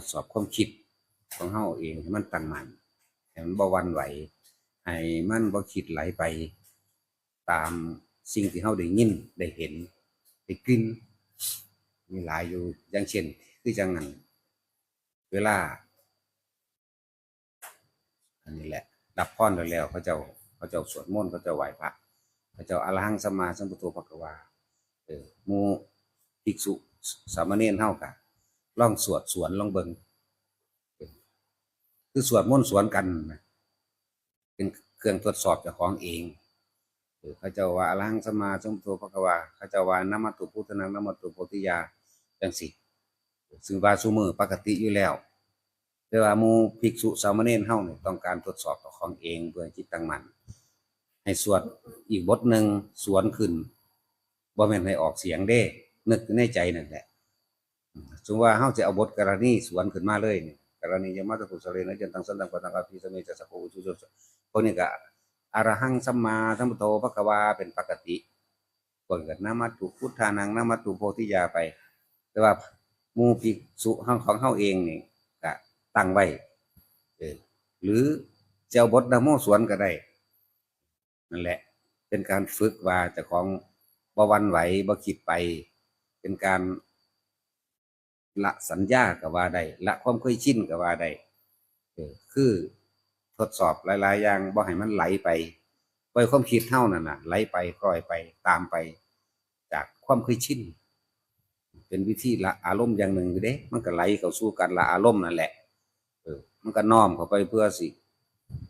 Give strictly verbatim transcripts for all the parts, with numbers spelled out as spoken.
ดสอบความคิดของเฮาเองให้มันตั้งมั่น ให้มันบ่หวั่นไหว ให้มันบ่คิดไหลไปตามสิ่งที่เฮาได้ยิน ได้เห็น ได้กลิ่น มีหลายอยู่ อย่างเช่น คือจั่งนั้น เวลา อันนี้แหละ รับพรแล้ว เขาเจ้า เขาเจ้าสวดมนต์ เขาเจ้าไหว้พระ เขาเจ้า อะระหังสัมมาสัมพุทโธภะคะวา เออ หมู่ภิกษุสามเณรเฮากะลองสวดสวนลองเบิ่ง เออ คือสวดมนต์สวนกันนะ เป็นเครื่องทดสอบเจ้าของเอง เออ เขาเจ้าว่า อะระหังสัมมาสัมพุทโธภะคะวา เขาเจ้าว่า นะมัตถุพุทธานัง นะมัตถุโพธิยา จั่งซี้ ซึ่งว่าซุมื้อปกติอยู่แล้ว แต่ว่าหมู่ภิกษุสามเณรเฮานี่ต้องการทดสอบเจ้าของเองเพื่อจิตตั้งมั่น ให้สวดอีกบทหนึ่งสวนขึ้น บ่แม่นให้ออกเสียงเด้ นึกในใจนั่นแหละ สมมุติว่าเฮาสิเอาบทกรณีสวนขึ้นมาเลยนี่ กรณียมัตตกุสะเลนะ จันตังสันตังปะตัง อาภิสเมจะสัพพะอุจุจุ พวกนี้ก็ อะระหังสัมมาสัมพุทโธภะคะวา เป็นปกติ พวกนี้ก็ นะมัตถุพุทธานัง นะมัตถุโพธิยาไป แต่ว่าหมู่ภิกษุของเฮาเองนี่ก็ตั้งไว้ เออ หรือจะเอาบทนะโมสวนก็ได้ นั่นแหละ เป็นการฝึกว่าเจ้าของบ่หวั่นไหว บ่คิดไป เป็นการละสัญญาก็ว่าได้ ละความเคยชินก็ว่าได้ เออ คือทดสอบหลายๆอย่าง บ่ให้มันไหลไป ปล่อยความคิดเฮานั่นน่ะ ไหลไป คล้อยไป ตามไป จากความเคยชิน เป็นวิธีละอารมณ์อย่างหนึ่งอยู่เด้ มันก็ไหลเข้าสู่การละอารมณ์นั่นแหละ เออ มันก็น้อมเข้าไปเพื่อสิ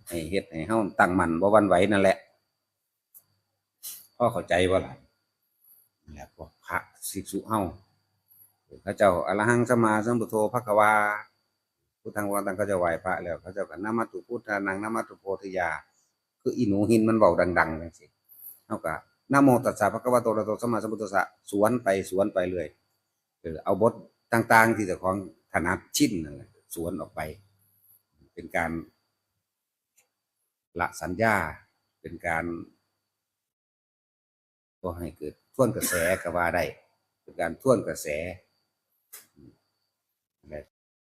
ให้เฮ็ดให้เฮาตั้งมั่นบ่หวั่นไหวนั่นแหละ พอเข้าใจบ่ล่ะ นั่นแหละ พวกพระภิกษุเฮา เขาเจ้า อะระหังสัมมาสัมพุทโธภะคะวา พุทธัง วาตัง เขาเจ้าไหว้พระแล้ว เขาเจ้าก็ นะมัตถุพุทธานัง นะมัตถุโพธิยา คืออีหนูหินมันเว้าดังๆจั่งซี้ เฮาก็ นะโมตัสสะภะคะวะโต อะระหะโต สัมมาสัมพุทธัสสะ สวนไป สวนไปเรื่อย เออ เอาบทต่างๆที่เจ้าของถนัดชินนั่นแหละ สวนออกไป เป็นการละสัญญา เป็นการบ่ให้เกิดทวนกระแสก็ว่าได้ เป็นการทวนกระแส